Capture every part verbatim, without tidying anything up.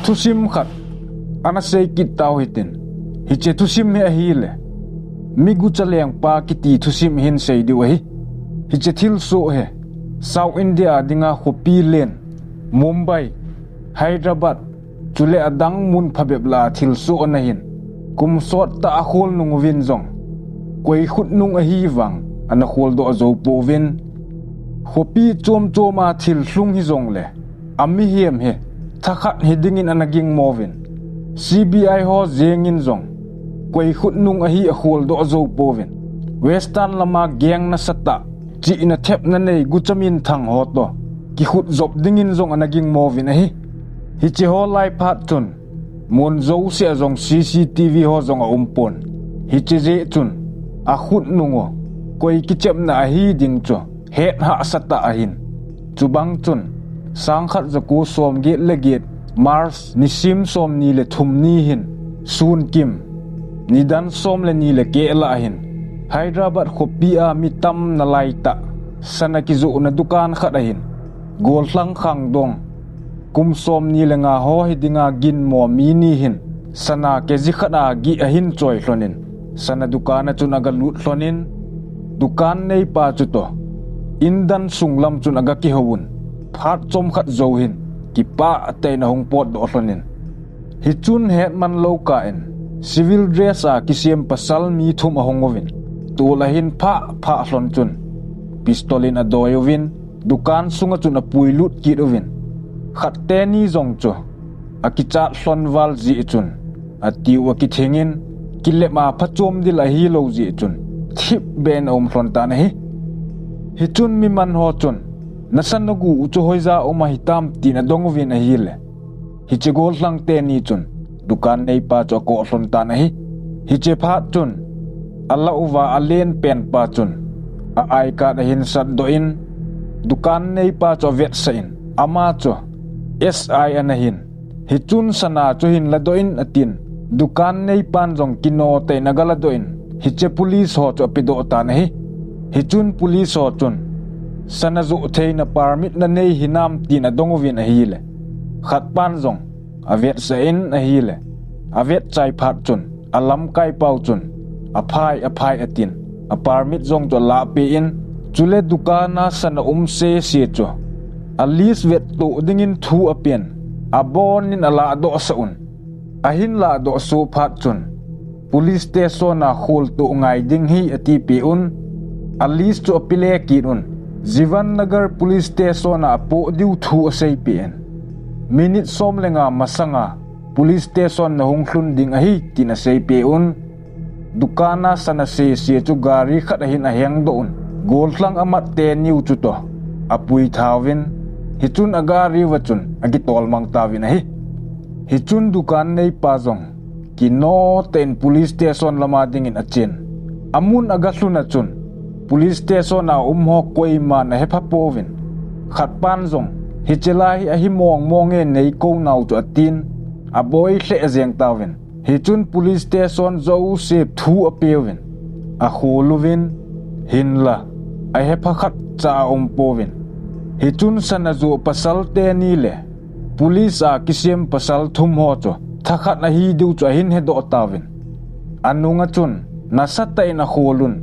Thusim khat ana sei kit tau hitin, hiche thusim hi ahile, mi gucha lengpa kiti thusim hin sei diu ahi. Hiche thilsoh hi South India dinga khopi len, Mumbai, Hyderabad, chule adang mun phabep lah a thilsoh ana hin, kum sot tah a khol nung uvin jong, koi khut nung ahi vang ana kholdoh jou pouvin. Khopi chom chom a thil lhung hijongle, amihem hi thakhat hi dingin ana gingmo uvin. C B I ho jengin jong koi khut nung ahi akholdoh jou pouvin. Western lama gang nasatah, chihna thepna nei gucha minthang ho toh kikhut jop dingin jong ana gingmo uvin ahi. Hiche ho lai phat chun, mun jouse a jong C C T V ho jong aumpon. Hiche jeh chun, akhut nung u koi kichepna ahi ding chu het hahsa tah ahin. Chubang chun, sangkhat jako somget le get, March nisim somni le thum ni hin, sunkim, nidan som le ni le keh lah hin, Hyderabad khopi a mi tamna laitah, sana kijohna dukan khat ahin, gollhang khangdong, kum somni le nga ho hi dinga ginmo mi ni hin, sana kg khat a gih ahin choi lhonin, sana dukan a chun aga lut lhonin, dukan neipa chutoh indan sunglam chun aga kihouvun, phat chomkhat jou hin, kipah tah in ahung potdoh lhonin. Hichun hetman lou kah in, civil dress a kisem pasal mi thum ahung uvin, tol ahin phah phah lhon chun, pistol in adoi uvin, dukan sunga chun apuilut kit uvin. Khat teni jong chu akichat lhon val jeh chun, atiu akithingin, kilep a phachom dil ahilou jeh chun, thipbeh in aum lhon tan ahi. Hichun miman ho chun, nasa nagu u chu hoija um ahitam tin adong uvin ahile, hiche gollhang teni chun, dukan neipa chu akoh lhon tan ahi. Hiche phat chun, alah uva alen penpa chun, a I card ahin satdoh in, dukan neipa chu avetsah in, ama chu S I ana hin, hichun sana chu hin ladoh in atin, dukan neipan jong kino tah in aga ladoh in, hiche police ho chu apedoh tan ahi. Hichun police ho chun, sana joh theina permit nanei hinam tin adong uvin ahile, khatpan jong avetsah in ahile, avetchai phat chun, alamkaipau chun, aphai, aphai atin, a permit jong chu alahpeh in, chule dukan a sana um sese chu, a lease vettoh dingin thu apen, abonin alahdohsah un. Ahin lahdoh soh phat chun, police station a kholtoh ngai ding hi atipeh un, a lease chu apele kit un, Jivan Nagar Police Station a apoh diu thu aseipeh in, minute som le nga masanga police station nahung lhun ding ahi tin aseipeh un, dukan a sana sese chu gari khat ahin ahengdoh un, gollhang amat teni u chutoh apui thauvin, hichun agari uva chun akitolmang tauvin ahi. Hichun dukan neipa jong kino tah in police station lama dingin achen. Amun aga lhun a chun, police station a um ho koiman ahepha pouvin. Khatpan jong, hiche lai hi ahi mong mong e, neikou nau chu atin, aboi lheh jeng tauvin. Hichun police station jouse thu apeuvin, akhol uvin, hinla ahepha khatcha aum pouvin. Hichun sana joh pasal teni le police a kisem pasal thum ho chu thakhat ahi diu chu ahin hedoh tauvin. Anunga chun nasatah in akhol un,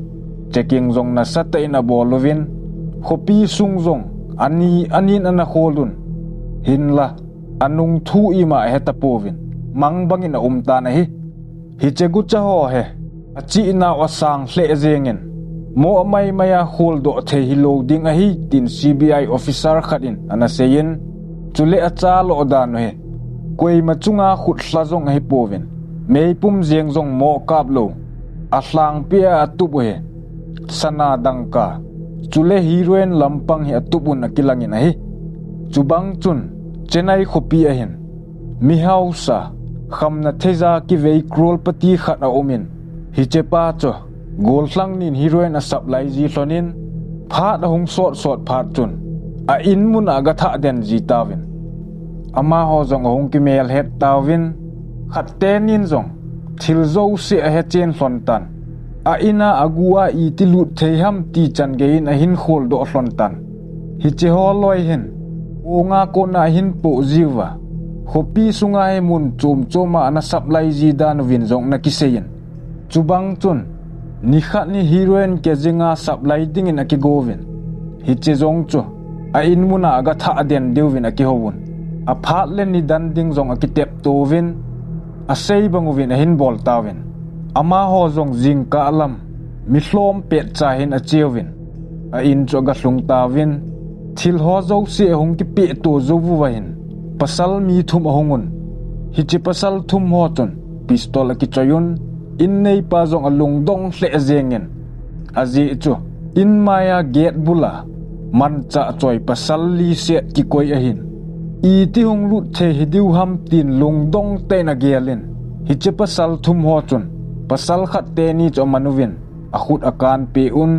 checking jong nasatah in abol uvin, khopi sung jong ani anin ana khol un, hinla anung thu ima ahetapouvin, mang bangin aum tan ahi. Hiche gucha ho hi, achihna u asang lheh jengin, moh maimai a kholdoh thei hilou ding ahi, tin C B I officer khat in ana seiyin, chule achaloh dan u hi, koima chunga khutlha jong ahipouvin, meipum jeng jong moh kaplou, alhangpi a atup u hi, sana dangka, chule heroin lampang hi atup un akilangin ahi. Chubang chun, Chennai khopi ahin, mi hausa, khamna theija kivei crorepati khat aumin, hichepa chu gollhang nin heroin asupply ji lhonin, phat ahung sot sot phat chun, a in mun a aga thah den ji tauvin. Amaho jong ahung kimelhet tauvin, khat tenin jong thil jouse ahechen lhon tan. A in a agu a iti lut thei ham ti chan geiyin ahin kholdoh lhon tan. Hiche ho loi hin, ponga kona ahin poh jiuva, khopi sunga hi mun chom chom a ana supply ji dan uvin jong ana kisei in. Chubang chun, nikhat hi heroin kg nga supply dingin akigo uvin. Hiche jong chu, a in mun a aga thah den diuvin akihouvin. Aphat le nidan ding jong akitep to uvin, asei bang uvin ahin bol tauvin. Amaho jong jingkah lam, mi lhom pet cha hin ache uvin. A in chu aga lhung tauvin, thil ho jouse ahung kipeh to jou uva hin, pasal mi thum ahung un. Hiche pasal thum ho chun pistol akichoi un, in neipa jong alungdong lheh jeng in. Ajeh chu, in mai a gate bul a manchah choi pasal li set kikoi ahin. Iti hung lut thei hi diu ham tin lungdong tah in agel in. Hiche pasal thum ho chun, pasal khat teni chu aman uvin, akhut akan peh un.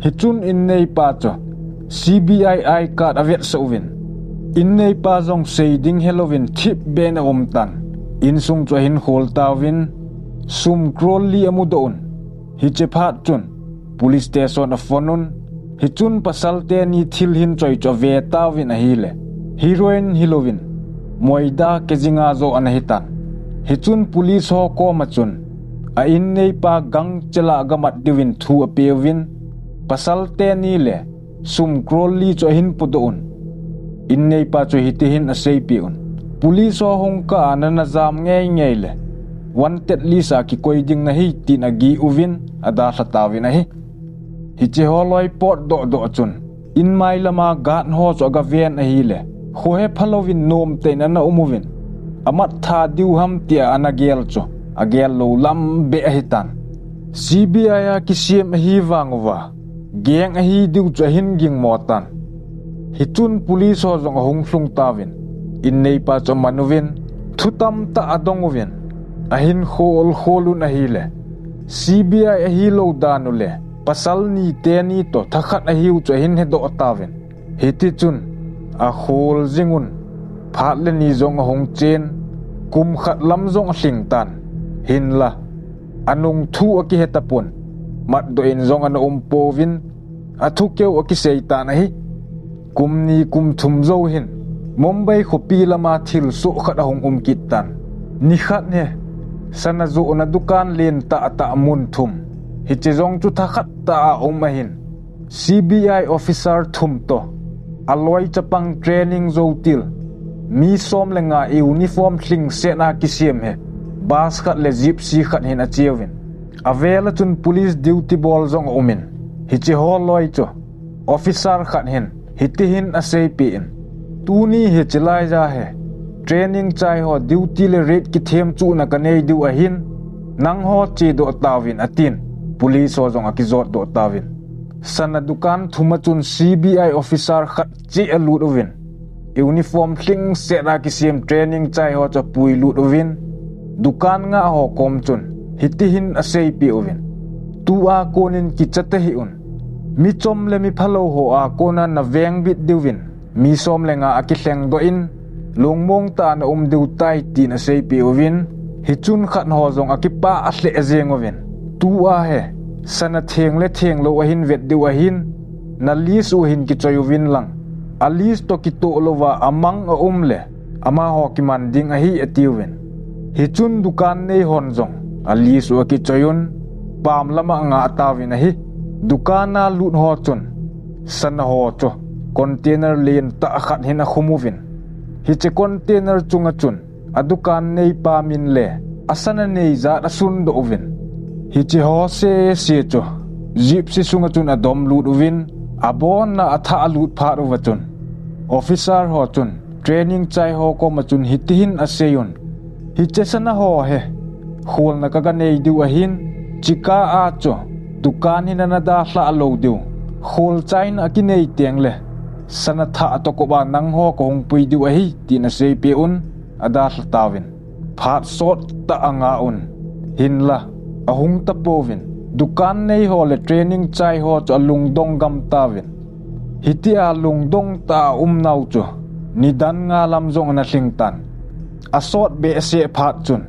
Hichun in neipa chu C B I I card avetsah uvin. In neipa jong sei ding helouvin thip beh in aum tan. Insung chu ahin khol tauvin, sum crore li amudoh un. Hiche phat chun police station aphone un. Hichun pasal teni thil hin choi chu ave tauvin ahile, heroin hilouvin, moida kg nga jo ana hitan. Hichun police ho koma chun, a in neipa gangchel a aga mat diuvin thu apeuvin, pasal teni le sum crore li chu ahin podoh un. In neipa chu hiti hin aseipeh un, police ho hung kah a nana jam ngei ngei le, wanted list a kikoi ding nahi tin agih uvin, adalha tauvin ahi. Hiche ho loi potdoh doh chun, in mai lama guard ho chu aga ven ahile, khohe phalouvin nom tah in ana um uvin. Amat tha diu ham tia ana gel chu, agel lou lam beh ahitan. C B I a kisem ahi vang uva, gang ahi diu chu ahin gingmo tan. Hichun police ho jong ahung lhung tauvin, in neipa chu aman uvin, thu tamtah adong uvin, ahin khol khol un ahile, C B I ahilou dan u le, pasal ni teni toh thakhat ahiu chu ahin hedoh tauvin. Hiti chun, akhol jing un, phat le ni jong ahung chen, kum khat lam jong alhing tan. Hinla, anung thu akihe tapon, matdoh in jong ana um pouvin, athu keu akisei tan ahi. Kum ni kum thum jou hin, Mumbai khopi lama thilsoh khat ahung um kit tan. Nikhat hi, sana johna dukan lentah tah mun thum, hiche jong chu thakhat tah a um ahin, C B I officer thum toh, aloi chapang training jou til, mi som le nga uniform lhingset a kisem hi, bus khat le gypsy khat hin acheuvin. Avel a chun police duty bol jong aumin, hiche ho loi chu, officer khat hin, hiti hin aseipeh in, tuni hi chilai ja hi, training chai ho duty le raid kithem chuhna kanei diu ahin, nangho chedoh tauvin atin, police ho jong akijotdoh tauvin. Sana dukan thum a chun C B I officer khat cheh alut uvin, uniform lhingset a kisem training chai ho chu apuilut uvin, dukan ngah ho kom chun, hiti hin aseipeh uvin, tua konin kicha tahih un. Mi chom le mi phalou ho a kona navengbit diuvin, mi som le nga akilhengdoh in, lungmong tah a naum diu tai tin aseipeh uvin, hichun khat ho jong akipah lheh jeng uvin. Tua hi, sana theng le thenglou ahin vet diu ahin, na list u hin kichoi uvin lang, a list toh kitoh louva amang aum le, amaho kiman ding ahi atiuvin. Hichun dukan nei hon jong, a list u akichoi un, pam lama angah tauvin ahi. Dukan a lut ho chun, sana ho chu, container lentah khat hin akhum uvin. Hiche container chunga chun, a dukan neipa min le, a sana nei jat asundoh uvin. Hiche ho sese chu, gypsy sunga chun adom lut uvin, abonna athah alut phat uva chun, officer ho chun, training chai ho koma chun hiti hin asei un. Hiche sana ho hi, kholna kaga nei diu ahin, chika a chu, dukan hi nana dalhah lou diu. Kholchaina akinei teng le, sana thah toh kop a nangho kahung pui diu ahi, tin aseipeh un, adalha tauvin. Phat sottah angah un. Hinla, ahung tapouvin. Dukan nei ho le training chai ho chu alungdong gam tauvin. Hitia lungdong tah a aumnau chu, nidan nga lam jong ana lhing tan. Asot behseh phat chun,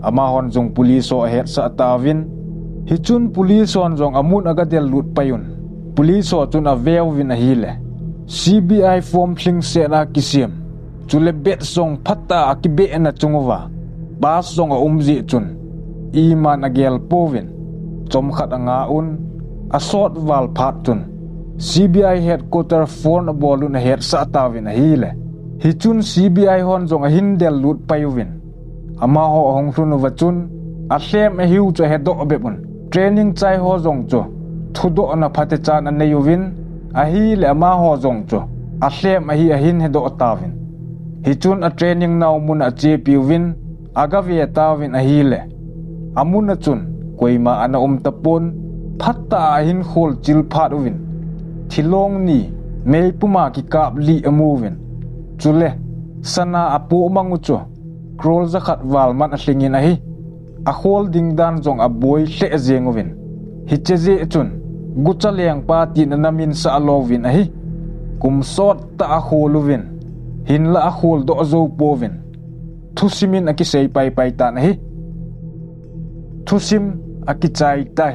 amahon jong police ho ahetsah tauvin. Hichun police hon jong amun aga del lut pai un. Police ho chun aveuvin ahile, C B I form lhingset a kisem, Chule bet jong phatah a akibehna chung uva pass jong aum jeh chun iman agel pouvin, chomkhat anga un asot val phat chun C B I headquarter phone abol un ahetsah tauvin ahile, hichun C B I hon jong ahin del lut pai uvin, amaho ahung lhun uva chun alhem ahiu chu ahedoh bep un, training chai ho jong chu thudohna phatechan anei uvin, ahile amaho jong chu alhem ahi ahin hedoh tauvin. Hichun a training nau mun a achepi uvin, agave tauvin ahile, amun a chun koima ana um tapon, phatah a ahin khol chil phat uvin, thilong ni meipum a kikap li amu uvin, chule sana apoh mang u chu crore jakhat val man alhingin ahi. Akhol ding dan jong aboi lheh jeng uvin, hiche jeh chun gucha lengpa tin ana minsah louvin ahi. Kum sot tah a akhol uvin, hinla akhol doh jou pouvin, thusim in akisei paipai tan ahi. Thusim akichai tai.